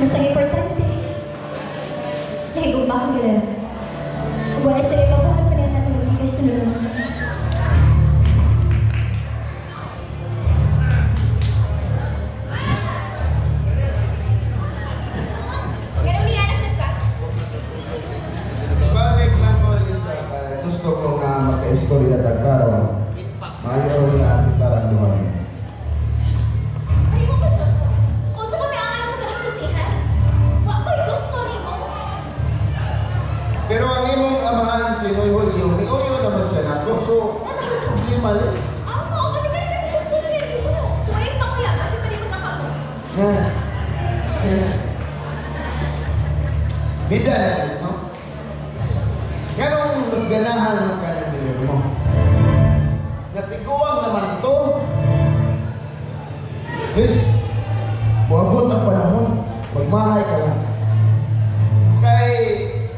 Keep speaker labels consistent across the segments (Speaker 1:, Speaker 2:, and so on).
Speaker 1: Basta ang importante, nahigugma ko gila. Ug wala sila ipabuhat pa niya natulog kay sinulong ko. Ganun miya na ka?
Speaker 2: Balik lang ko, Lisa. Gusto ko nga magka-istorya ta karon. Maayo na ating parang duha niya.
Speaker 1: Ay mo ko, Joshua. Kung sa kami ang anak ko sultihan, wa ko'y gusto nimo.
Speaker 2: Pero ang imong amahan si Noy Julio, miuyo naman siya nako. So, wala kang problema, Liz.
Speaker 1: Ako, ako di kayo gusto sa inyo. So, ayun pa kuya, kasi pa rin magkakamo.
Speaker 2: Nga. Nga. Bida na, Liz, no? Ganong mas ganahan ng kanang mo. Natiguang naman to. Liz, buabot ang panahon. Magmahay ka na. Kay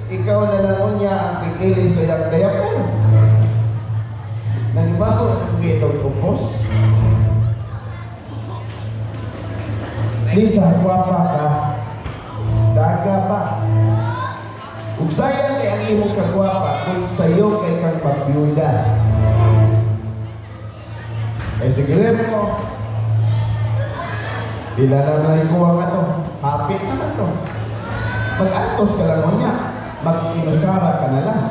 Speaker 2: ikaw na lang niya ang pigili sa iyang diaper. Nanibago ang gitong kumpos. Lisa, gwapa ka. Daga pa. Ug sayang kay ang imong kagwapa kung sayo kay kang pabyuda. Kay si Guillermo, pila na lang ikuha nga to. Hapit naman to. Mag-antos ka lang niya. Mag-inusara ka na lang.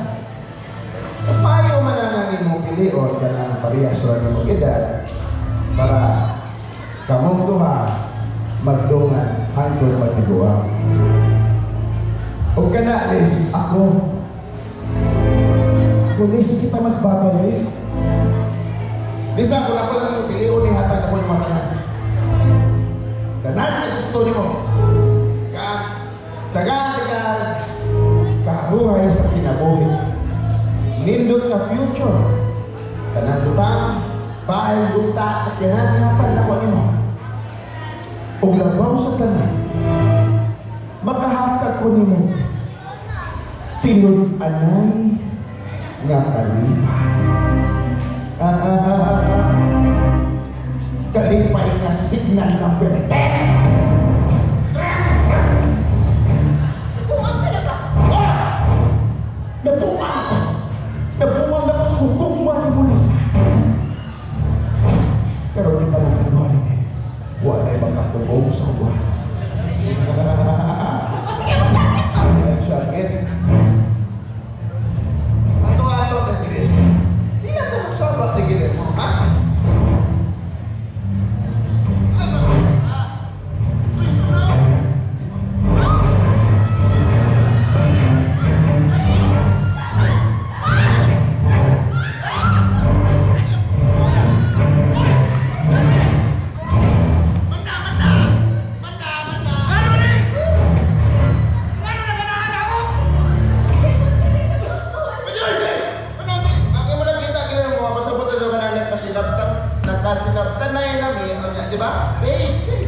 Speaker 2: Mas maayo man ang imong pilion ka ng parehas ra nga mong edad para kamong duha magdungan hangtod magtiguang. O kana, Liz, ako. Ako, Liz, kita mas bagay, Liz. Liz, ako lang ko lang yung pilion ni hatag ako yung mga tanan. Tanan na gusto nimo. Ka, taga-taga, karuhay sa kinabuhi. Nindot ka future. Tanan lutang, bahay luta sa kinan, hatag na ko nimo. Ug labaw sa tanan, makahatag ko nimo tinud-anay nga kalipay. Kalipay nga signal number 10.
Speaker 1: Buang ka na ba?
Speaker 2: Ah! Nabuang ako! Nabuang ako sa hukugman ni Lisa. Pero di pa lang buhay. Wala ibang katubong sa buhay.
Speaker 1: O sige, magsakit mo!
Speaker 2: Sakit. Ato-ato na Chris. Di na ito magsaba ni Guillermo, ha?
Speaker 3: Ngano ni? Ngano na ganahan ako?
Speaker 2: Ano? Ang imo lang kita Guillermo, masabot na ka na nagkasinabtan, nagkasinabtan na yun nami, ano, di ba? Babe, babe.